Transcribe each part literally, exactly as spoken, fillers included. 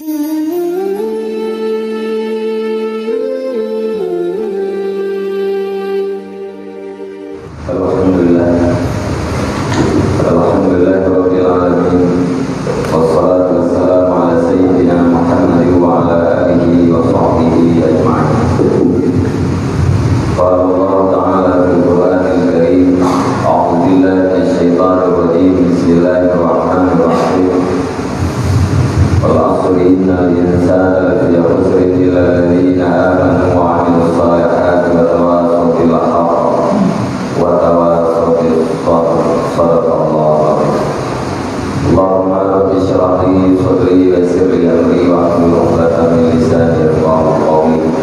Alhamdulillah. Alhamdulillahirabbil alamin. Wassalatu wassalamu ala sayyidina Muhammadin wa ala alihi wa sahbihi ajma'in. Qala Allah Ta'ala fil Qur'anil Karim, a'udzu billahi minasy syaithanir rajim. Bismillahirrahmanirrahim. Wal 'asri innal insana lafi khusrin illa alladzina amanu wa 'amilus shalihati wa tawasaw bil haqqi wa tawasaw bis sabr. Shadaqallahul 'azim. Allahumma rabbi shrah li sadri wa yassir li amri wahlul 'uqdatam min lisani yafqahu qawli.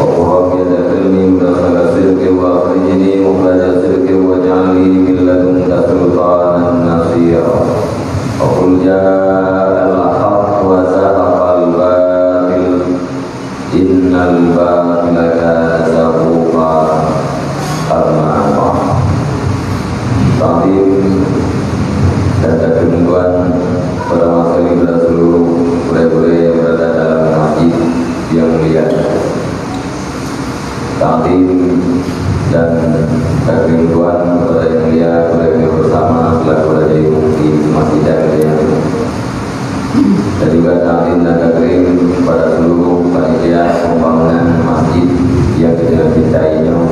Wa qul rabbi adkhilni mudkhala sidqin wa akhrijni mukhraja sidqin waj'al li min ladunka sultanan nasira. Wa qul ja'al haqq wa zahaqal batil, innal batila kana zahuqa. Amma ba'd. Takdim dan takdim tuan, para masyarakat seluruh gurée-gurée yang berada dalam masjid yang mulia. Takdim dan takdim tuan kepada yang mulia, kepada yang bersama selaku Raja Imum di Masjid Darul Hidayah. Dan juga takdim dan takdim kepada seluruh panitia pembangunan masjid yang kita cintai nyoe.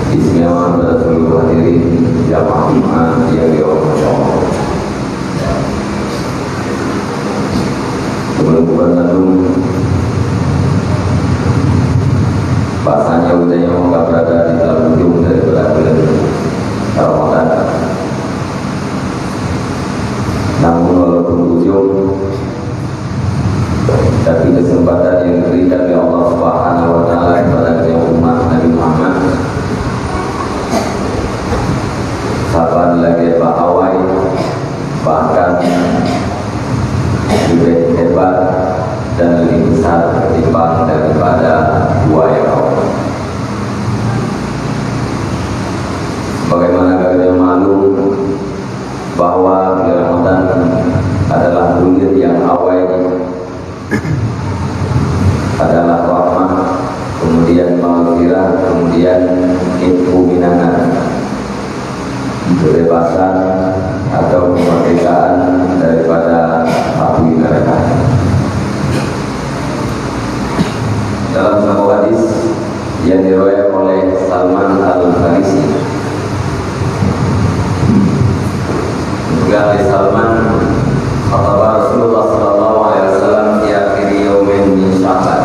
Istimewa kepada seluruh hadirin jamaah Jumat yang dirahmati Allah. Teman-teman, bahasanya udah yang berada di dalam ujung daripada bulan Ramadan. Namun walaupun ujung, tapi kesempatan yang diberikan oleh Allah Subhanahu wa Ta'ala kepada umat Nabi Muhammad, saban lagée bak awai, bahkan lebih hebat dan lebih besar ketimbang daripada dua yang awal. Sebagaimana kita maklum bahwa bulan Ramadan adalah bulan yang awal, adalah rahmah, kemudian maghfirah, kemudian itqu minan nar, kebebasan atau kemerdekaan daripada api neraka. Dalam sebuah hadis yang diriwayat oleh Salman Al-Farisi, juga oleh Salman, khataba Rasulullah sallallahu alaihi wasallam fi akhir yaumin min Sya'ban.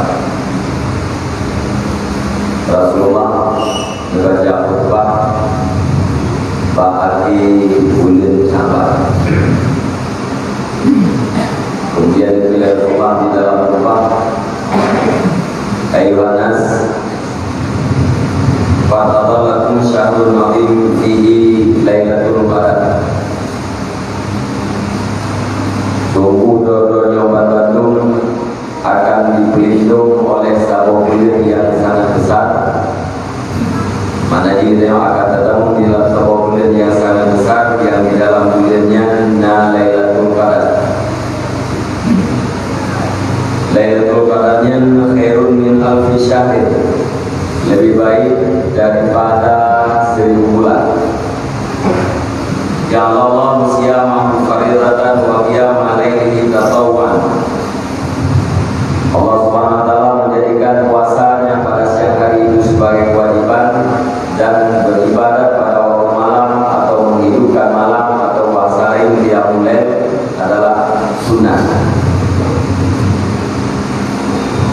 Rasulullah membaca khutbah bak akhé buleuen Sya'ban. Kemudian, bila Rasulullah di dalam khutbah, "Ayuhan nas, qad adhallakum syahrun 'azim fihi lailatul qadar." Sungguh droe-droe nyoe banmandum akan dipeulindong oleh saboh buleuen nyang sangat besar. Mana jih nyoe akan teutamong di dalam saboh buleuen nyang sangat besar, nyang di dalam buleuen nyan na Lailatul Qadar. Lailatul Qadar nyan khairun min alfi syahrin, lebih baik daripada seribu bulan. Ja'alallahu siyamahu faridatan wa qiyama lailihi tatawwan. Allah Subhanahu wa Ta'ala menjadikan puasanya pada siang hari itu sebagai kewajiban, dan beribadat pada waktu malam atau menghidupkan malam atau bahasa lain qiyamul lail adalah sunnah.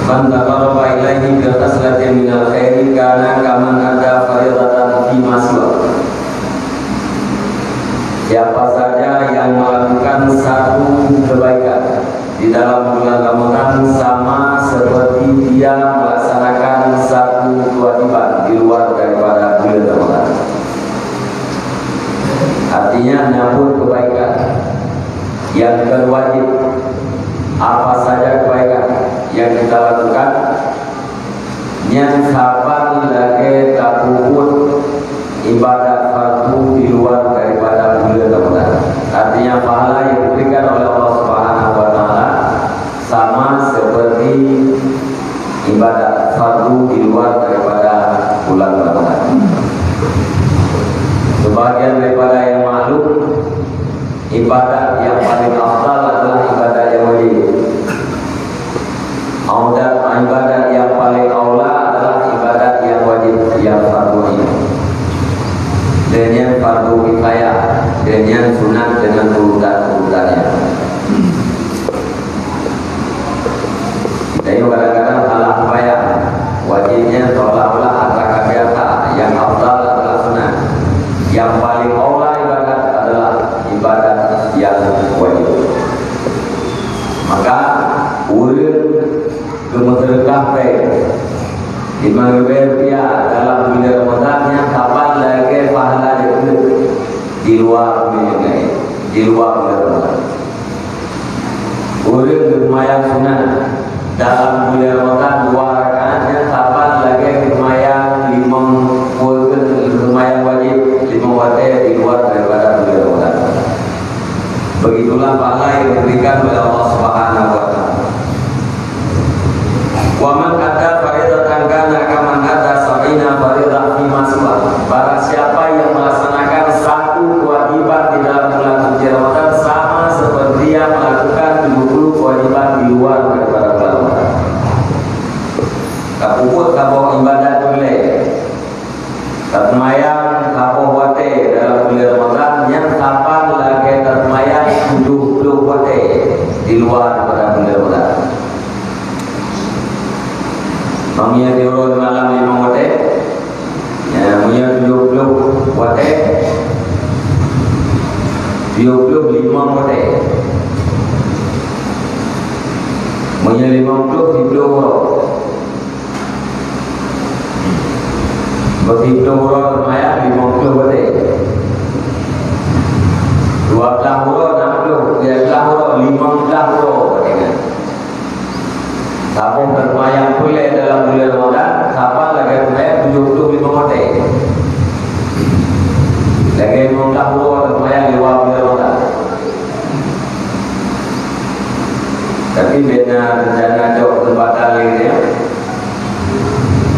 Man taqarraba ilaihi bi khaslatin minal khairi kana kaman adda faridatan fi ma siwa. Siapa saja yang melakukan satu kebaikan di dalam bulan Ramadan sama seperti dia melaksanakan satu kewajiban di luar daripada bulan Ramadan. Artinya, namun kebaikan yang terwajib, apa saja kebaikan yang kita lakukan, nyan saban lagée tapeubuet ibadat fardu di luar daripada bulan Ramadan. Artinya, pahala yang diberikan oleh Allah Subhanahu wa Ta'ala ibadat fardu di luar daripada bulan Ramadan. Sebagian daripada yang maklum, ibadat yang paling afdal adalah ibadat yang wajib. Audat, ibadat yang paling aula adalah ibadat yang wajib, yang fardu ain. Dan yang fardu kifayah, dan yang sunat dengan urutan-urutannya. Jadi kadang-kadang salah paham. Wajibnya seolah-olah atra ka biasa, yang afdal adalah sunat. Yang paling aula ibadat adalah ibadat yang wajib. Maka ureuëng geumeuseudeukah péng lima ribée rupiah dalam buleuen Ramadan nyan saban lagée pahala jeuet di luar buleuen laén, di luar buleuen Ramadan. Ureuëng geuseumayang sunat dalam buleuen Ramadan dua rakaat nyan saban lagée geuseumayang limong, geuseumayang wajib limong watée di luar daripada buleuen Ramadan. Begitulah pahala yang diberikan oleh Allah Subhanahu wa Ta'ala. Wa man adda fariidatan kana kaman adda sab'ina fariidah fi ma siwa. Barang siapa yang melaksanakan satu kewajiban di dalam bulan suci Ramadan, sama seperti yang melakukan tujuh puluh kewajiban di luar daripada bulan Ramadan. Tapeubuet saboh ibadat peureulée. Taseumayang saboh watée dalam buleuen Ramadan, nyan saban lagée taseumayang tujoh ploh watée di luar daripada buleuen Ramadan. Meunyoe siuroe simalam limong watée, ya, meunyoe tujoh ploh watée, tujoh ploh limong watée. Meunyoe limong ploh, siploh uroe. Beusiploh uroe seumayang limong ploh watée. Dua blaih uroe nam ploh, tiga blaih uroe, limong blaih uroe watée nyan. Saboh taseumayang peureulée dalam buleuen Ramadan, saban lagée seumayang tujoh ploh limong watée. Lagée limong blaih uroe taseumayang di luwa buleuen Ramadan. Tapi beda rencana cok kesempatan lain ya.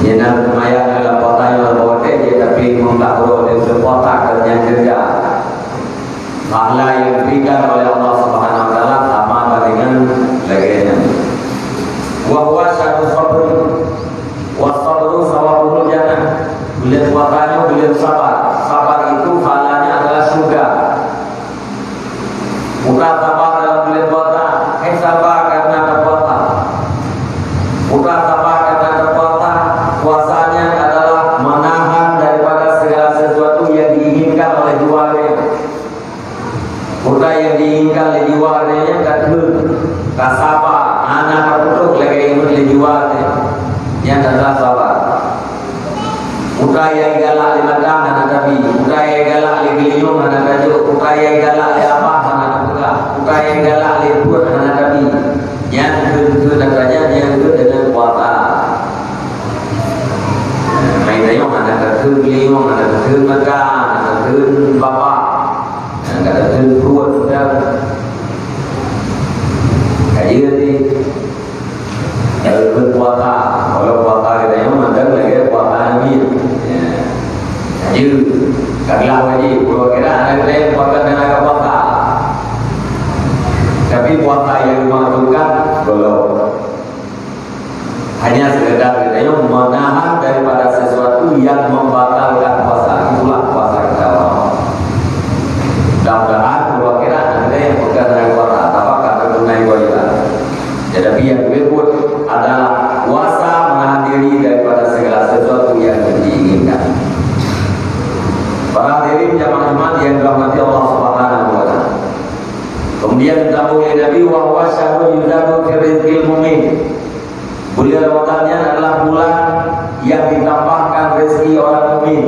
Nyan seumayang dalam kota yang berbeda je, tapi mungkah uroe di kota kerja kerja. Pahala yang diberikan oleh Allah Subhanahu wa Taala sama dengan lagée nyan. Wa huwa syahru sabr. Wa sabru sawabuhul jannah. Buleuen puasa nyoe buleuen sabar. Sabar itu pahalanya adalah syurga. Bukan sabar dalam buleuen puasa, eh, sabar karena tapuasa. Bukan sabar karena tapuasa, puasanya adalah menahan daripada segala sesuatu yang diinginkan oleh jiwa dia. Bukan yang diinginkan oleh jiwa dia, yang tak, tak sabar, anak terputus lagi ingat oleh jiwa dia. Yang tak sabar. Utai nyang galak lé mata hana tabi, utai nyang galak lé geulinyueng hana tajok, utai nyang galak lé abah hana tapeugah, utai nyang galak lé pruet hana tabi. Nyan kheun-kheun atra nyan, nyan kheun deungon puasa. Hai tanyoe hana takheun geulinyueng, hana takheun mata, hana takheun babah, hana takheun pruet, sudah. Ka jeuet ni. Kalau pun puasa, kalau puasa kita yang mandang lagi puasa Nabi. Ya. Haji, kadlah haji, kalau kira ada kita yang puasa dan ada puasa. Tapi puasa yang dimaksudkan belum. Hanya sekedar kita yang menahan daripada sesuatu yang membatalkan puasa. Itulah puasa kita. Mudah-mudahan kalau kira ada kita yang bukan dari puasa, apakah mengenai kewajiban. Tetapi yang berikut adalah puasa menahan diri daripada segala sesuatu yang diinginkan. Para hadirin jamaah Jumat yang dirahmati Allah Subhanahu wa taala. Kemudian disambung oleh Nabi, "Wa huwa syahrun yuzadu fi rizqil mu'min." Bulan Ramadan nyan adalah bulan yang ditambahkan rezeki orang mukmin.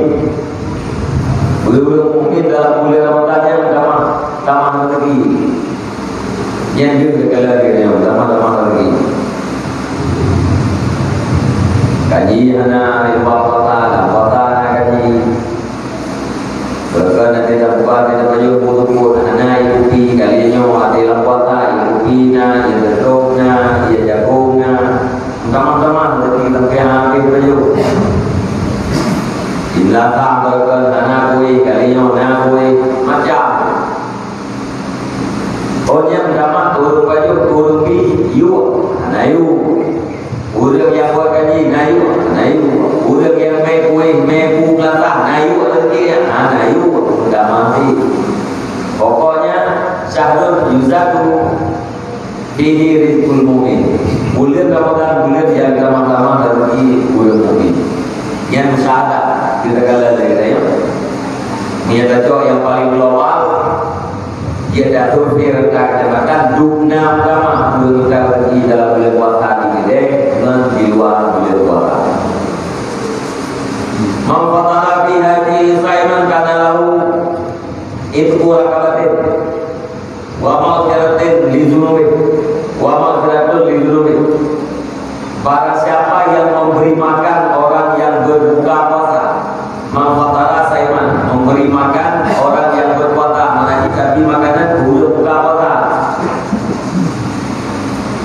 Bulan mukmin dalam bulan Ramadan nyan tamah, tamah rezeki. Nyan juga kala dia nyoe, tamah-tamah lagi. Gaji hana, rimba puasa, lam puasa hana gaji. Bahkan ada lam puasa, ada baju pun, hana ikuti, kali nyoe ada lam puasa, ikuti na, ya betok na, ya jagung na. Tamah-tamah Fihi rizqul mu'min. Buleuen Ramadhan buleuen nyang tamah-tamah rezeki buleuen mukmin. Nyan musyahadah di segala lagèe, ya. Meunyoe tacok nyang paling global, jeuet tasurvei rata kecamatan, dum na tamah buleuen mukmin rezeki dalam buleuen puasa di keudè ngon di luwa buleuen puasa. Man fatara fi hadhihi shaiman kana lahu itqu raqabatin wa maghfiratin li dzunubih, wa maghfiratun li dzunubih. Barang siapa yang memberi makan orang yang berbuka puasa, man fatara shaiman, memberi makan orang yang berpuasa, mana kita beri makanan guna buka puasa.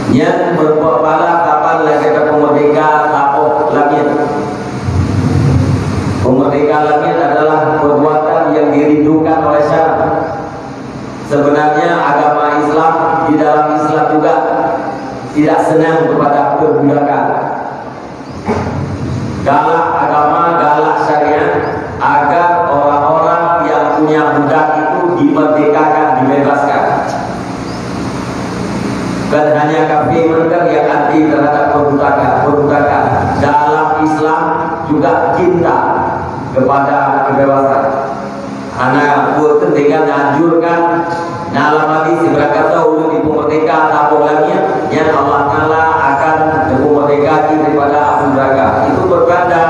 Nyan berbuat pahala kapan lagèe tapeumerdeka saboh langit. Peumerdeka langit adalah perbuatan yang dirindukan oleh syarak. Sebenarnya agama Islam, di dalam Islam juga tidak senang kepada perbudakan. Galak agama, galak syariat, agar orang-orang yang punya budak itu dimerdekakan, dibebaskan. Bukan hanya kafir mantong yang anti terhadap perbudakan, perbudakan. Dalam Islam juga cinta kepada kebebasan. Hana buet teuntèe ka neuanjurkan, na lam hadis, sibeurangkat soe ureueng jipeumerdeka saboh langit, nyan Allah Taala akan neupeumerdeka jih daripada apui neuraka. Itu pertanda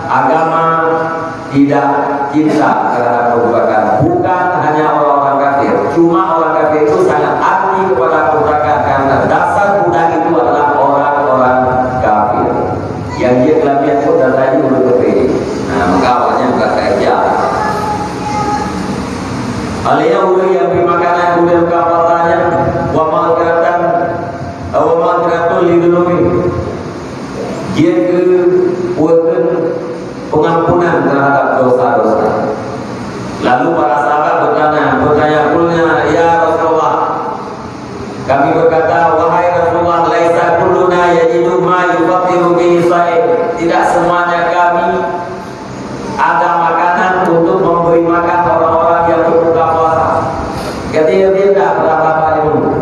agama tidak cinta terhadap perbudakan. Bukan hanya orang-orang kafir, cuma orang kafir itu sangat anti kepada perbudakan karena dasar budak itu adalah orang-orang kafir. Nyang jeuet lam nyang pun dan laju ureueng kafir. Nah, maka awaknyan bukan kaya. Alèh nyan ureueng nyang bri makanan guna buka puasa nyan, wa maghfiratan, wa maghfiratun li dzunubih. Jeuet keu peungampunan terhadap dosa-dosa. Lalu para sahabat bertanya, bertanya, qulna, "Ya Rasulullah," kami berkata, "Wahai Rasulullah, laisa kulluna yajidu ma yufattiru bihi shaim." Tidak semuanya kami ada makanan untuk memberi makan orang-orang yang berbuka puasa. Jadi, dia tidak berapa-apa dulu.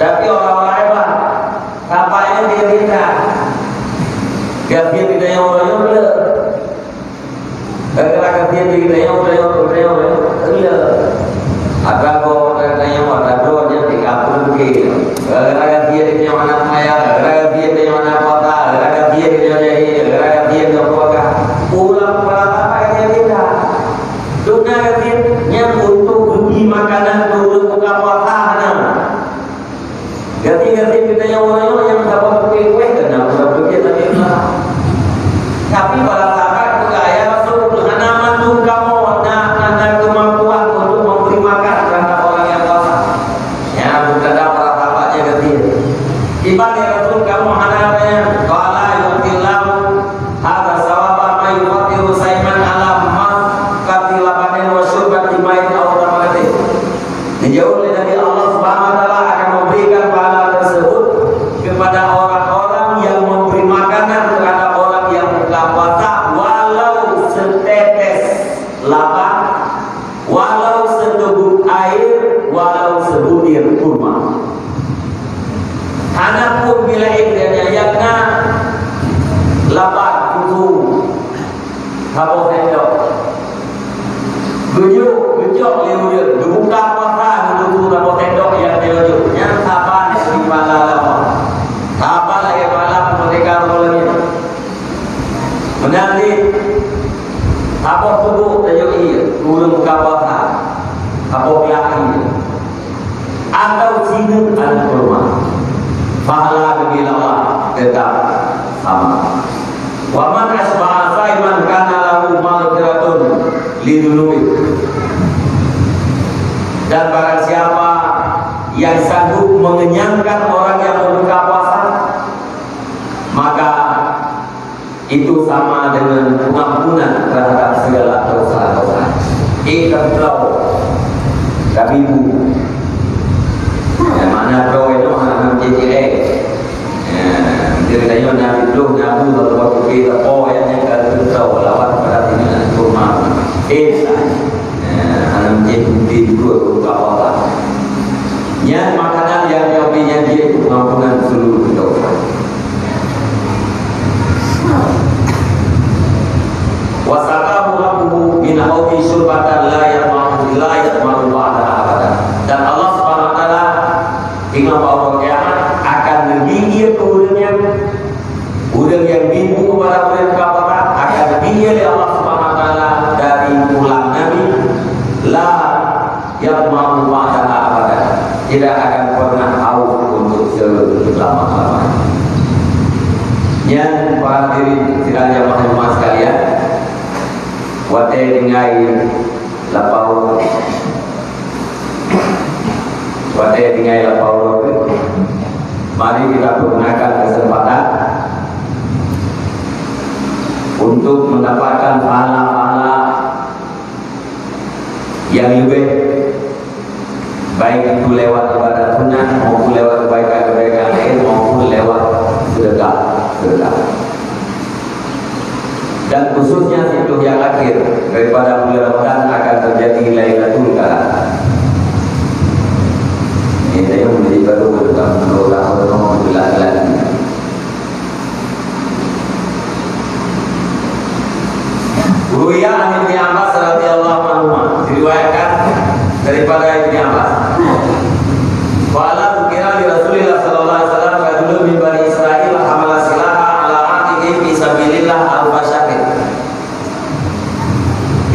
Tapi orang-orang hebat, tampaknya dia tidak. Dia tidak yang orang yang Gara-gara kasihan di geutanyoe, geutanyoe, geutanyoe, geutanyoe. Atra gob, atra geutanyoe, atra droe nyan di kampung Bukit. Gara-gara kasihan di geutanyoe hana seumayang, gara-gara kasihan di geutanyoe hana puasa, gara-gara kasihan di geutanyoe jahil, gara-gara kasihan di geutanyoe peugah. Ureueng peurasaan kasihan kita. Dum na kasihan nyan untuk geubri makanan keu ureueng buka puasa hana. Gati-gati geutanyoe nyang saboh kueh-kueh keunan uroe peuet lagèe nyan. Tapi para sahabat peugah, "Ya Rasul, hana mandum kamoe na, na, na keumampuan untuk memberi makan terhadap orang yang puasa." Nyan tanda para sahabat nyan gati. Iban, "Ya Rasul, kamoe hana apa nyan." Qala, "Yu'tillahu hadza tsawaba man yufattiru shaiman ala masqati labanin wa syurbati ma'in aw tamaratin." Dijawab lé Nabi, "Allah Subhanahu wa Taala akan memberikan pahala tersebut kepada orang-orang yang memberi makanan terhadap orang yang buka puasa, walau setetes laban, walau seteguk air, walau sebutir kurma." Hana pun bila air dia nyayakna laban susu. Saboh sendok. Geujok, geujok lé ureueng, geubuka puasa geujok saboh sendok nyang lhèe jok. Nyan saban lagèe pahala lama. Saban lagèe pahala peumerdeka ureueng laén. Meunan cit, saboh sendok tajok ié, ureueng buka puasa. Saboh geulak ié. Atau sineuk aneuk kurma, pahala geubri lé Allah teutap sama. "Wa man asyba'a shaiman kana lahu maghfiratun li dzunubih." Dan barang siapa yang sanggup mengenyangkan orang yang berbuka puasa, maka itu sama dengan pengampunan terhadap segala dosa-dosa. Eh, ka bloe. Ka bibu. Nyang makna bloe nyoe hana meucék-cék, eh. Eh, jadi tanyoe na bloe, na bu, lalu waktu pi, lapo, ya, nyang ka bloe, lawan pada sini na kurma. Eh, sa. Eh, hana meucék, bukti dua, dua, dua, dua. Nyan makanan nyang nyoe pi nyan Kiamat akan neubri ie keu ureuëng nyan, ureuëng nyang bimbong keupada ureuëng kafarah akan neubri ie lé Allah Subhanahu wa Taala dari pulang Nabi, la yadhma'u ba'daha abada, tidak akan pernah haus untuk selama-lamanya. Nyan, para hadirin sidang jamaah Jumat sekalian, watée tinggai lapau, watée tinggai lapau, mari kita pergunakan kesempatan untuk mendapatkan pahala-pahala yang lebih, baik itu lewat ibadah sunnah maupun lewat kebaikan-kebaikan lain maupun lewat sedekah, sedekah. Dan khususnya siplôh yang akhir daripada bulan Ramadan akan terjadi Lailatul Qadar. Ini saya menjadi baru dalam dua tahun, alhamdulillah. Ruwiya an Ibni Abbas radhiyallahu anhu, diriwayatkan daripada Ibni Abbas. Qala dzukira li Rasulillah sallallahu alaihi wasallam rajulun min Bani Israil hamala silaha ala atiqihi fi sabilillah alfa syahrin.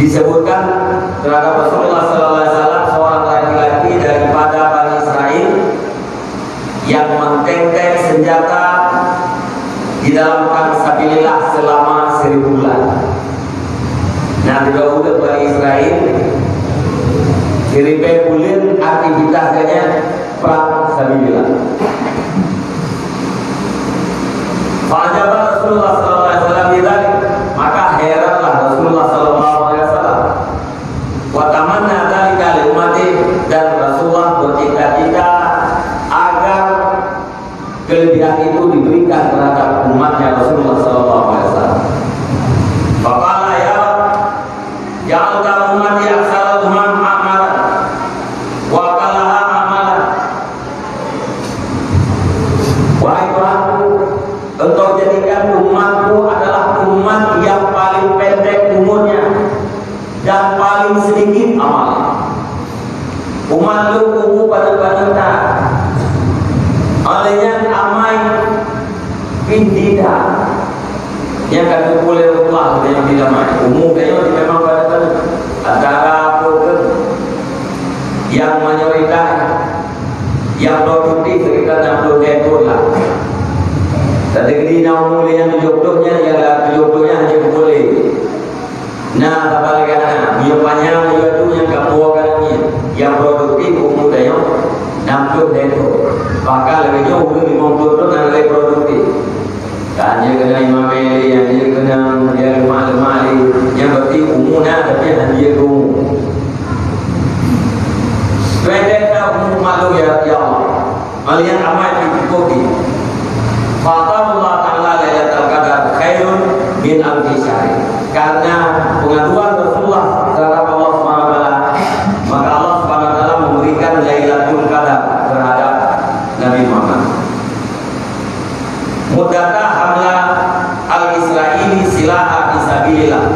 Disebutkan terhadap Rasulullah sallallahu alaihi wasallam seorang laki-laki daripada Bani Israil yang menteng-teng senjata di dalam perang sabilillah selama seribu bulan. Nah, dua ureuëng Bani Israil, siribée buleuen aktivitas geuhnyan perang sabilillah. Fa'ajaba Rasulullah sallallahu alaihi wasallam bidzalik, maka heranlah Rasulullah sallallahu alaihi wasallam. Wa tamanna dzalika li ummati, dan Rasulullah bercita-cita agar kelebihan itu diberikan terhadap umatnya Rasulullah sallallahu alaihi wasallam. Faqala, "Ya Rabb, ja'alta ummati aktsarahum a'maran wa aqallaha amalan." Wahai Tuhanku, Engkau jadikan umatku adalah umat yang paling pendek umurnya dan paling sedikit amal. Umat lôn umu paneuk-paneuk that. Oleh nyan amai pih dida. Nyang ka teupeu lé Allah nyang didamai. Umu geutanyoe memang paneuk-paneuk. Antara peue nyang mayoritas, nyang produktif sekitar enam puluh lhèe thôn lah. Tapi di na umu nyang tujuh puluh nyan, nyang tujuh puluh nyan hanya boleh. Nah, saban lagèe na, meunyoe panyang laju nyang ka puwoe ka nanggiet, nyang produktif umu tanyoe enam puluh lhèe thôn. Bahkan lagèe nyoe ureueng limong puluh thôn hana lé produktif. Kan jeuet keunan imam lé, jeuet keunan dia leumah-leumah lé, nyan berarti umu na tapi hana jeuet keu umu. Pendek dah umu makhluk ya, ya Allah. Malian amai dicukupi. Faqala Allah Ta'ala Lailatul Qadar khairun min alfi syahr. Karena pengaduan Rasulullah terhadap Allah Subhanahu wa Ta'ala, maka Allah Subhanahu wa Ta'ala memberikan Lailatul Qadar terhadap Nabi Muhammad. Muddata hamla al-Israili silaha fi sabilillah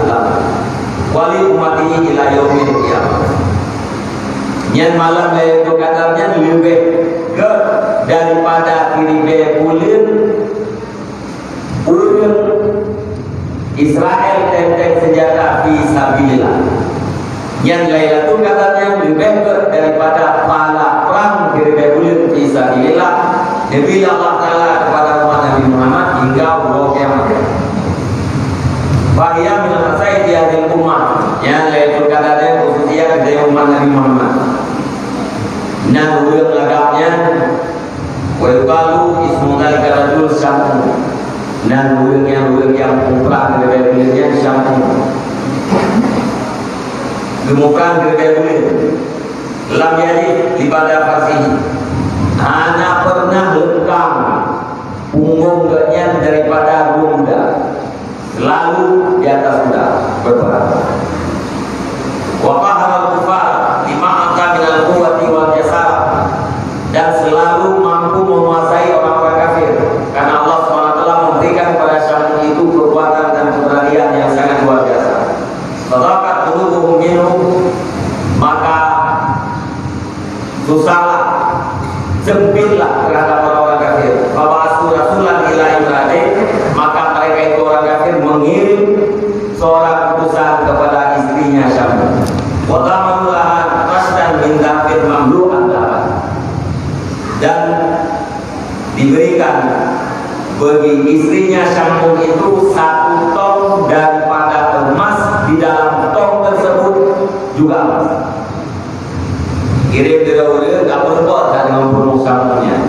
wa li ummatihi ila yaumil qiyamah. Nyan malam Lailatul Qadar nyan leubeh gèt daripada siribèe buleuen ureueng Israel teng-teng seunjata fi sabilillah. Nyan Lailatul Qadar nyan leubeh gèt daripada pahala prang siribèe buleuen fi sabilillah, neubri lé Allah Ta'ala keupada umat Nabi Muhammad hingga uroe kiamat. Fa hiya min khasaisi hadhil ummah. Nyan Lailatul Qadar nyan khususiat keu umat Nabi Muhammad. Nan ureueng lagak nyan, wa yuqalu ismu dzalika rajul Syam'un. Nan ureueng nyan, ureueng nyang muprang siribèe buleuen nyan Syam'un. Geumuprang siribèe buleuen. Lam yajid libada farsihi. Hana pernah leungkang punggong geuh nyan daripada rueng kuda. Selalu di atas kuda berperang. Wa qaharal kuffar lima ata minal quwwati wal jasara, dan selalu mampu menguasai orang-orang kafir, karena Allah Subhanahu wa Ta'ala memberikan kepada Syam'un itu kekuatan dan keberanian yang sangat luar biasa. Fadhaqat qulubuhum minhu, maka susahlah, sempitlah terhadap Bagi istrinya Syamun itu satu tong daripada emas, di dalam tong tersebut juga emas. Kirém sidroe ureueng ka meurumpok that ngon peurumoh Syamun nyan.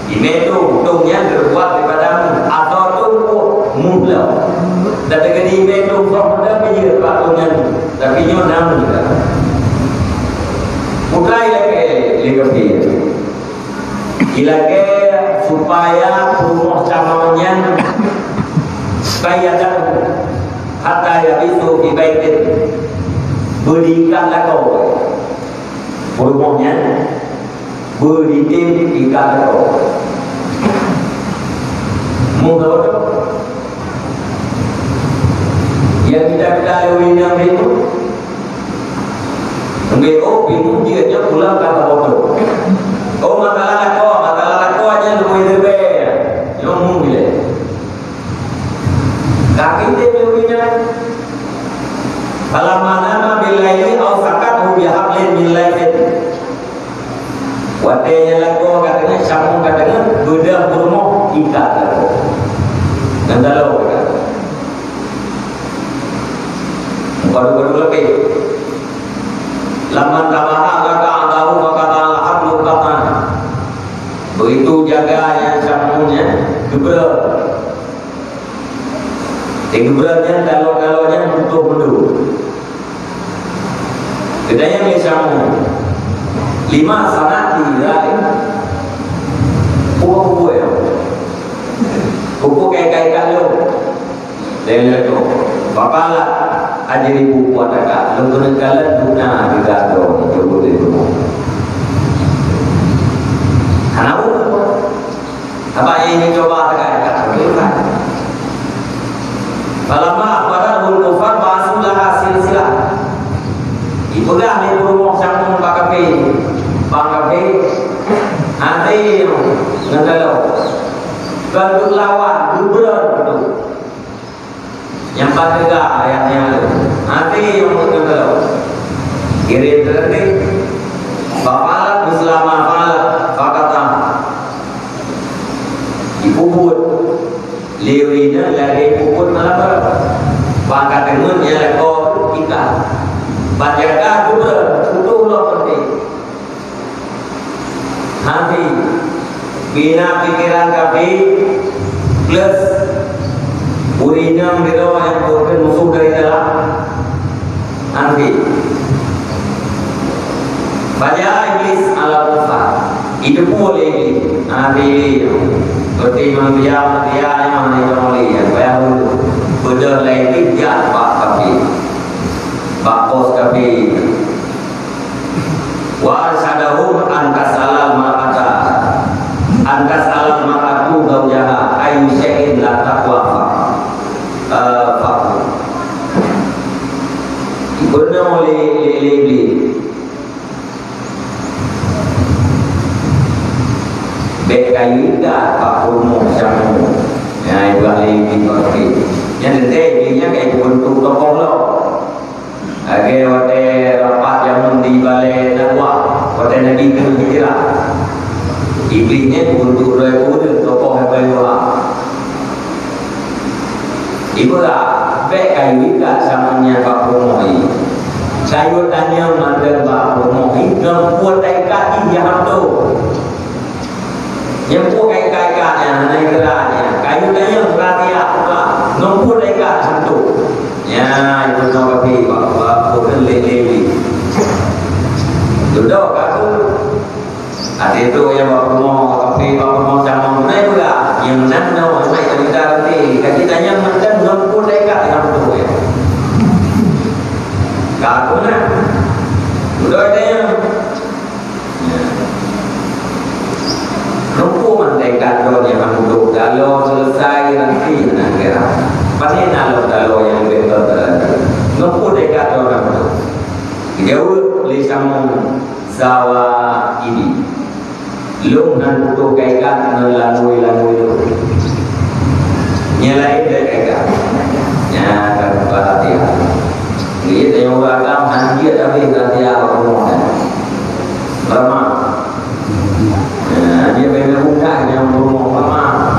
Imé tong, tong nyan teubuat daripada muh, atau tong muh, muh lom. Dan deungon imé tong, tong muh lom, tapi nyoe na muh lom. Peue ilakèe lé kafé. Ilakèe supaya peurumoh Syamun nyan qayyadahu hatta yabitu fi baitin, beuikat lakoe. Peurumoh nyan beuitem ikat lakoe. Muh lom. Nyang mita-mita lé ureueng inong itu, nggak, oh, bingung dia, dia pulang ka tabodoh. Oh, masalah lakoe, masalah lakoe aja lu terbeh. Nyong mung gile. Kaki dia lé ureueng inong. Falamma nama bil laili au sakat hu bihablin min laifin. Watèe nyan lakoe ka deungon, Syamun ka deungon, beudôh peurumoh ikat lakoe. Ngon taloe ikat. Muka dua-dua lapis. Lamman tabaha laka adahu maka ta'ala hablu qatan. Begitu jaga nyan Syamun nyan, geubreuk. Di geubreuk nyan, taloe-taloe nyan putôh meudôh. Geutanyong lé Syamun, "Lima sana'ti dzalik?" Peue-peue nyan? Peue-peue kai-kai ka lôn? Lé lôn, "Faqala ajribuhu ataka." Lôn keuneuk kalon dum na di gado, di tubuh, di tubuh. Hana peue. Haba nyang jicuba teuka-teuka. Falamma akhbarathul kuffar ba'asu laha silsilah. Jipeugah lé peurumoh Syamun bak kafé, bang kafé, "Hase nyoe ngon taloe. Kon teuk lawan, geubreuk teuk." Nyang pat teuga ayat nyan lom. Hase nyang beutôi-beutôi. Kirém teureudeh. Fafalat mislama falat fakata. Jipeubuet. Lé ureueng inong lagèe jipeubuet malam baroe. Bak ka deungon nyang lakoe ikat. Ban jaga geubreueng, putôh lom peunteng. Hati, bina pikeran kafé, plus ureueng inong sidroe nyang peuet keu musoh dari dalam. Hati. Faja'a Iblis 'alal kuffar. Jiteupeue lé Iblis. Hati. Seperti manusia, manusia nyang hana jiteurimong lé, nyang payah ureueng. Beudôh lé Iblis jak bak kafé. Bak bos kafé. Wa arsyadahum an tas'alal mar'ata, an tas'alal mar'atu zaujaha ayyu syai'in la taqwa fa-, eh, faqul. Jipeurunoe lé, lé, lé Iblis. Bèk kayue ikat bak peurumoh Syamun. Nyan, ibuah lé Iblis bak kafé. Nyan teuntèe Iblis nyan ka jipeubeuntuk tokoh lom. Lagèe watèe rapat jameun di balè Nadwah, watèe Nabi keuneuk hijrah. Iblis nyan geutunjuk droe ureueng tokoh Abu Lahab. Ipeugah, bèk kayue ikat Syamun nyan bak peurumoh jih. Kayue tanyong mantong bak peurumoh jih, ngon peue taikat jih nyang hana beutôi. Nyang peue ka-ka nyan hana ikra nyan. Kayue tanyong rahsia, ngon peue taikat santok. Nyan, ipeue nyoe kafé, bak, bak, bak, lé, lé, lé. Dudoe ka tu. Até tu nyang bak peurumoh kafé, bak peurumoh Syamun, na ipeugah. Nyang nan nyoe, na ipeugah kafé. Ka jitanyong mantong ngon peue taikat nyang beutôi. Ka tu na. Dudoe tanyong. Nyan. Nyoe peue mantong ka droe nyang hana beutôi, taloe seuleusai ranté nyang kira. Pane na lom taloe nyang leubeh teuka teuka? Nyoe peue teuka droe hana beutôi? Geujaweueb lé Syamun, "Zawaidi. Lôn hana beutôi ka ikat ngon langue-langue lôn." Nyang laén bèk ka ikat. Nyan ka buka hati. Jadi, tanyong ureueng agam, han jeuet habéh rahsia bak rumoh nyan. Lama. Nah, dia main buka nyang rumoh lama.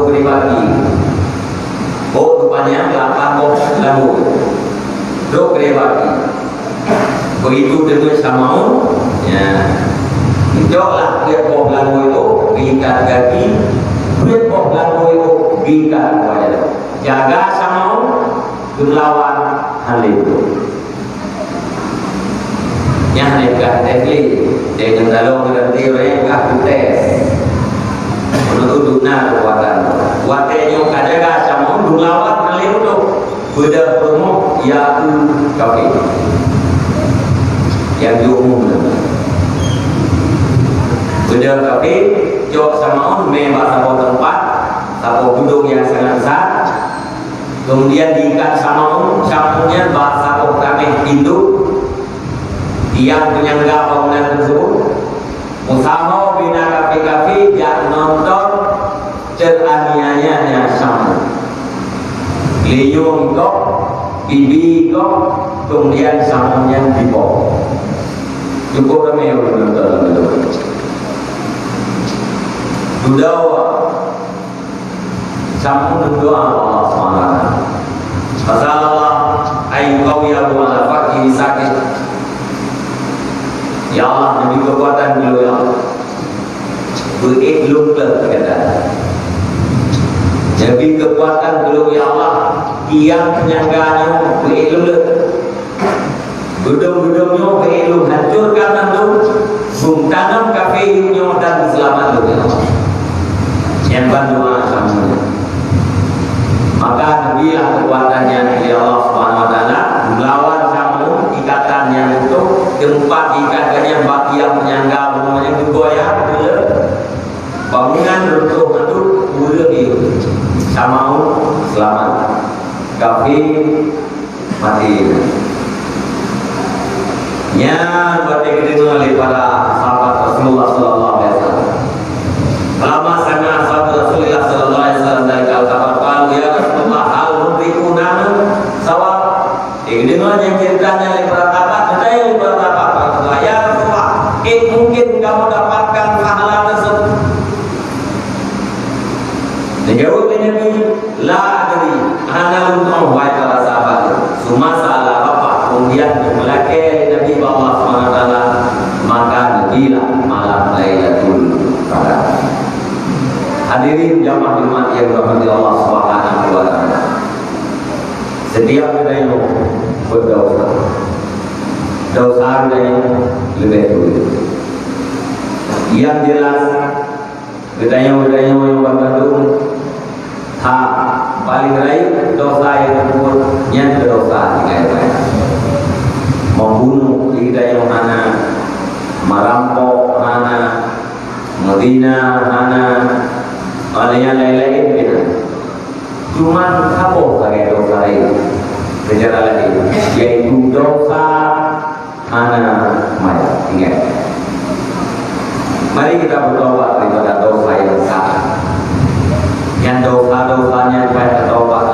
Dibagi. Boh rupanya lapan boh langgoi. Trok dibagi. Begitu deungon samaun, ya. Coklah peuet boh langgoi tu, geuikat gaki, peuet boh langgoi tu, geuikat wajah. Jaga samaun, geulawan haleue. Nyan lé kah tes lé, dengan dalam berhenti orang kah tes. Menurut duna kekuatan. Watée nyoe ka jaga samaun, geulawan haleue tu. Beudôh peurumoh, ya kafé. Yang diumum. Beudôh kafé, cok samaun, mé bak saboh teumpat, saboh gudong yang sangat besar. Kemudian diikat samaun, samaun nyan bak saboh tameh pintoe tiang penyangga bangunan tersebut. Meusaho bina kafé-kafé jak nonton teraniayanya samaun. Liyueng gob, bibi gob, kemudian samaun nyan diboh. Cukup ramé ureuëng nonton. Dudoe Samaun doa Allah Subhanahu wa Taala. Fasallallahu an yuqawiyahu ala faqrihi sakit. Ya Allah, neubri keukuatan keu lôn, ya Allah. Beuék lôn gleh, kata. Neubri keukuatan keu lôn, ya Allah. Tiang penyangga nyoe beuék lôn gleh. Gudong-gudong nyoe beuék lôn hancurkan mandum, bungtanam kafé nyoe dan seulamat lôn, ya Allah. Nyan ban doa samaun. Maka neubilah keukuatan nyan lé Allah Subhanahu wa Taala, geulawan samaun ikatan nyan, untuk teumpat ikat geuh nyan bak tiang penyangga, bunoe nyan geugoyang, bangunan runtuh mandum, ureuëng di samaun seulamat. Kafé maté. Nyan watée geudeungoe lé para sahabat Rasulullah sallallahu alaihi wasallam. Falamma sami'a ashabu Rasulillah sallallahu alaihi wasallam dzalikal khabar, qalu, "Ya Rasulullah, hal nudrikuna min sawab?" Geudeungoe nyan ceurita nyan lé para sahabat, geutanyong lé para sahabat, "Ya Rasulullah, ék mungken kamoe dapatkan pahala tersebut?" Neujaweueb lé Nabi, "La adri, hana lôn tu'oh, wahai para sahabat." Summa sa'ala rabbah, kemudian geumeulakée lé Nabi bak Allah Subhanahu wa Taala, maka neubilah malam Lailatul Qadar. Hadirin jamaah Jumat yang dirahmati Allah Subhanahu wa Taala. Setiap geutanyoe berdosa. Dosa geutanyoe leubeh beureukat. Yang jelas, geutanyoe-geutanyoe nyang bandum, ha, paléng rayeuk dosa nyang teupeue nyan dosa tinggai-tinggai. Membunuh geutanyoe hana, merampok hana, meuzina hana, ngon nyang laén-laén keunan. Cuman saboh lagée dosa laén, seucara laén, yaitu dosa hana mayat. Ingat. Mari kita bertobat daripada dosa yang besar. Yang dosa-dosanya payah tatobat,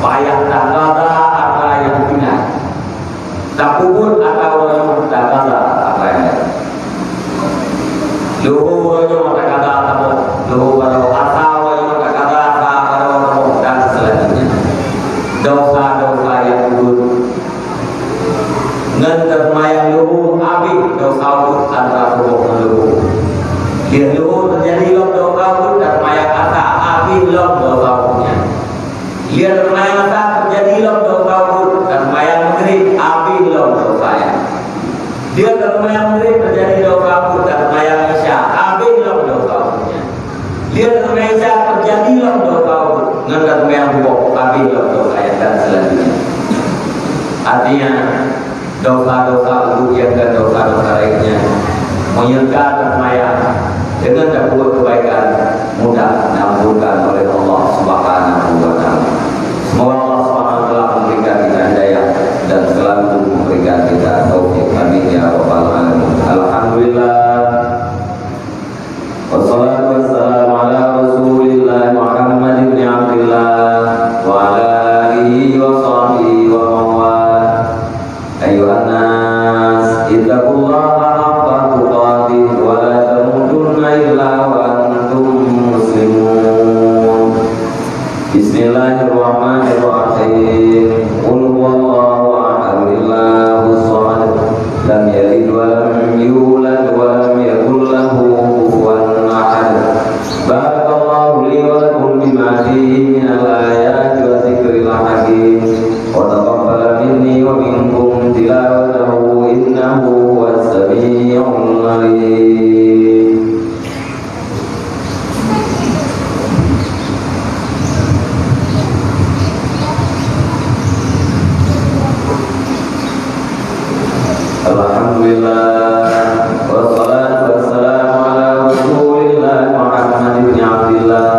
payah taqadha atra nyang tinggai. Tapeubuet atra uroe nyoe, taqadha atra nyang laén. Luhô uroe nyoe taqadha saboh, luhô baroe, asa uroe nyoe taqadha asa baroe saboh, dan selanjutnya. Dosa-dosa nyang peubuet. Ngon teuseumayang luhô, habéh dosa ubeut antara tuboh ngon luhô. Lheueh luhô teujadi lom dosa ubeut, teuseumayang asa, habéh lom dosa ubeut nyan. Lheueh teuseumayang asa teujadi lom dosa ubeut, teuseumayang Maghrib, habéh lom dosa nyan. Lheueh teuseumayang Maghrib teujadi dosa ubeut, teuseumayang Isya, habéh lom dosa ubeut nyan. Lheueh teuseumayang Isya teujadi lom dosa ubeut, ngon teuseumayang suboh, habéh lom dosa nyan, dan selanjutnya. Artinya, dosa-dosa ubeut nyan dan dosa-dosa lainnya, meunyoe ka teuseumayang deungon tapeubuet keubaikan, mudah diampunkan oleh Allah Subhanahu wa Taala. Semoga Allah Subhanahu wa Taala memberikan kita hidayah dan selalu memberikan kita taufik. Amin ya rabbal alamin. Alhamdulillah. Wassalatu wassalamu ala Rasulillah Muhammad ibn Abdillah wa ala alihi wa sahbihi wa man walah. Ayuhan nas, ittaqullaha haqqa tuqatih wa la tamutunna illa wa antum Bismillahirrahmanirrahim. Qul huwallahu ahad, Allahus samad. Lam yalid wa lam yulad wa lam yakul lahu kufuwan ahad. Barakallahu li wa lakum bima fihi minal ayati wa dzikril hakim. Wa taqabbal minni wa minkum tilawatahu innahu huwas sami'ul alim. Alhamdulillah, wassalatu wassalamu ala Rasulillah Muhammad ibn Abdillah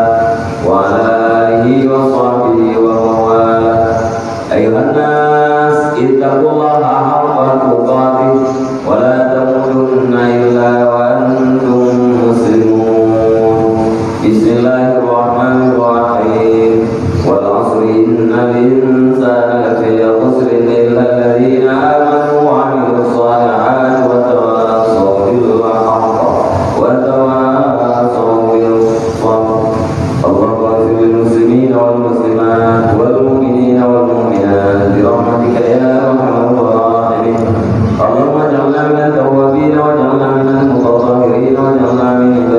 wa ala alihi wa sahbihi wa mawalah. Ayuhan nas, ittaqullaha haqqa tuqatih wa la tamutunna illa wa antum muslimun. Bismillahirrahmanirrahim. Wal asri innal insana lafi khusrin illa alladhina amanu wa amilus salihati wa tawasaw bil haqqi wa tawasaw bis sabr. Allahumma ighfir lil muslimina wal muslimat wal mu'minina wal mu'minat bi rahmatika ya arhamar rahimin. Allahumma ij'alna minat tawwabin waj'alna minal mutatahhirin waj'alna min